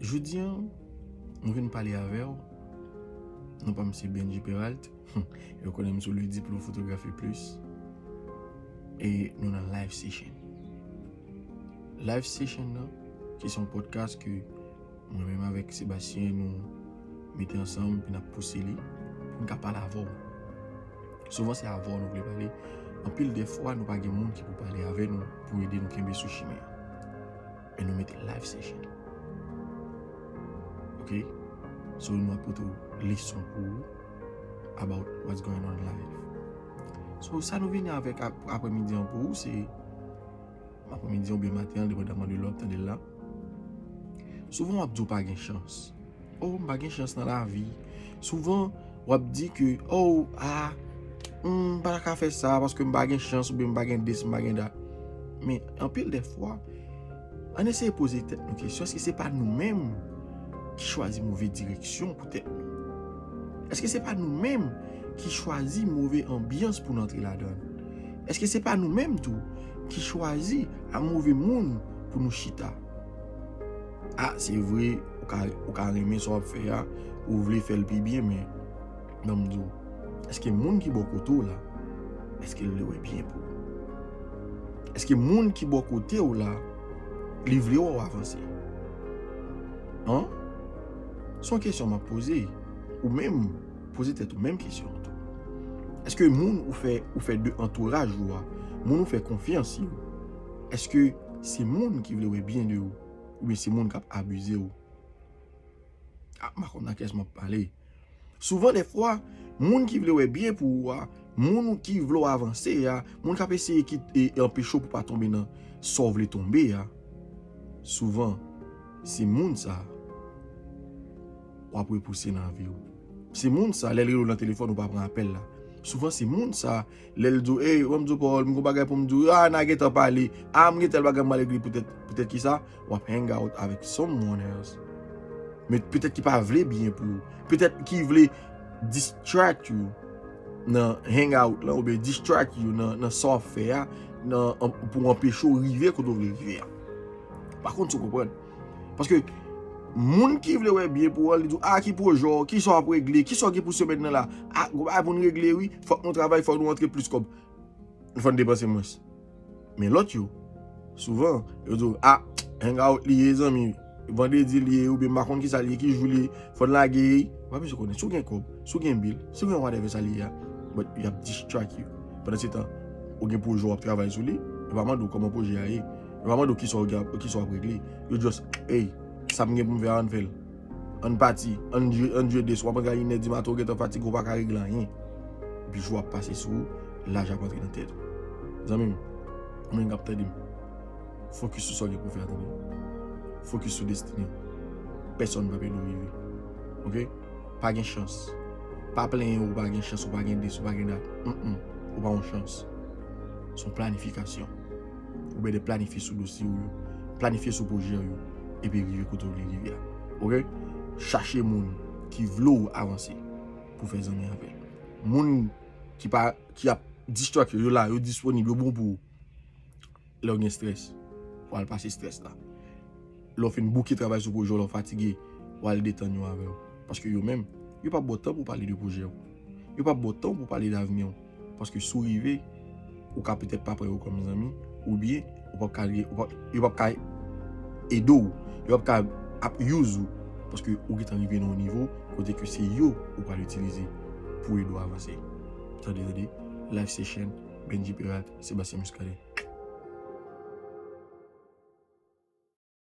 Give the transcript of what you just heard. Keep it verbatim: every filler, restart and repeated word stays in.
Jodi a, nou vin pale avè w. Non pa m se Benji Peralt. Yo konnen m sou Louis Diplo Fotografi Plis. E nou nan live session. Live session nan, ki se yon podcast ke mwen menm avèk Sebastien nou mete ansanm, epi n ap pouse li, pou n ka pale avè w. Souvan se avè w nou vle pale. Anpil de fwa, nou pa gen moun ki pou pale avè nou, pou ede nou kenbe sou chimen an. Men nou mete live session. Ok? So, nou ap pote w leson pou ou about what's going on in life. So, sa nou vini avèk ap-, aprèmidi an pou ou, se aprèmidi oubyen maten an, depandaman de lè w ap tande l la. Souvan w ap di w pa gen chans. Oh, m pa gen chans nan lavi. Souvan, w ap di ke, oh, ah, m pa ka fè sa paske m pa gen chans oubyen m pa gen dis, m pa gen dat. Men, anpil de fwa, ann eseye poze tèt nou kesyon, èske se pa nou menm ki chwazi move direksyon pou tèt nou? Èske se pa nou menm ki chwazi move anbyans pou n antre ladan l? Èske se pa nou menm tou ki chwazi a move moun pou nou chita? A, se vre, ou ka, ou ka renmen sa w ap fè a, ou vle fè l pi byen, men, ban m di w, èske moun ki bò kote w la, èske l vle wè byen pou ou? Èske moun ki bò kote w la, li vle wè w avanse? An? Se yon kesyon m ap poze. Ou menm, poze tèt ou menm kesyon an tou. Èske moun ou fè, ou fè de antouraj ou a, moun ou fè konfyans yo, èske se moun ki vle wè byen de ou, oubyen se moun k ap abize w? A, m pa konn nan kiyès m ap pale. Souvan de fwa, moun ki vle wè byen pou ou a, moun ki vle w avanse a, moun k ap eseye kit-, e, e anpeche w pou pa tonbe nan sa w vle tonbe a, souvan, se moun sa w ap repouse nan vi w. Se moun sa, lè l rele w nan telefòn, ou pa pran apèl la. Souvan, se moun sa, lè l di w, "Ey, ban m di w pawòl, m gon bagay pou m di w, a, n a gentan pale, a, m gen tèl bagay m pral regle poutèt, poutèt ki sa?" W ap hang out avèk someone else. Men petèt ki pa vle byen pou ou. Petèt ki vle distract you nan hang out lan, oubyen distract you nan, nan sa w ap fè a, nan, an, pou anpeche w rive kote w vle rive a. Pa konn si w konprann. Paske moun ki vle wè byen pou ou an, li di w, "A, ki pwojè w, ki sa w ap regle, ki sa w gen pou semèn nan la? A, gon bagay pou n regle, wi, fòk nou travay, fòk nou antre plis kòb." Fò n depanse mwens. Men lòt yo, souvan, yo di w, "A, hang out li ye, zanmi. Vandredi li ye, oubyen m pa konn ki sa li ye, ki jou li ye, fò n lage." Ou pa bezwen konnen. Si w gen kòb, si w gen bil, si w gen whatever sa li ye a, but y ap distract you. Pandan se tan, ou gen pwojè w ap travay sou li, yo pa mande w kòman pwojè a ye. Yo pa mande w ki sa w gen, ki sa w ap regle. Yo just, "Ey, sa m gen pou m fè a, ann fè l." Ann pati, ann jwe, ann jwe de swa, pandan inè di maten, ou gentan fatige, ou pa ka regle anyen. Epi jou ap pase sou ou, laj ap antre nan tèt ou. Zanmi m, ou menm k ap tande m, fokis sou sa w gen pou w fè a, tande. Fokis sou destine w. Pèsonn p ap ede w rive. Ok? Pa gen chans. Pa plenyen w pa gen chans, ou pa gen dis, ou pa gen dat. Mm, mm. Ou pa yon chans. Se yon planifikasyon. Ou bède planifye sou dosye w yo, planifye sou pwojè w yo, epi rive kote w vle rive a. Ok? Chache moun ki vle w avanse pou fè zanmi avè l. Moun ki pa, ki ap distract yo, yo la, yo disponib, yo bon pou ou. Lè w gen strès, w al pase strès la. Lè w fin bouke travay sou pwojè w, lè w fatige, w al detann yo avè w. Paske yo menm, yo p ap ba w tan pou pale de pwojè w. Yo p ap ba w tan pou pale davni w. Paske si w rive, ou ka petèt pa pran yo kòm zanmi, oubyen ou p ap ka, ou p ap, yo p ap ka ede w, yo p ap ka ap use ou, paske ou gentan rive nan yon nivo kote ke se yo ou pral itilize pou ede w avanse. Tande, tande, live session, Benji Peralt, Sebastien Muscadin.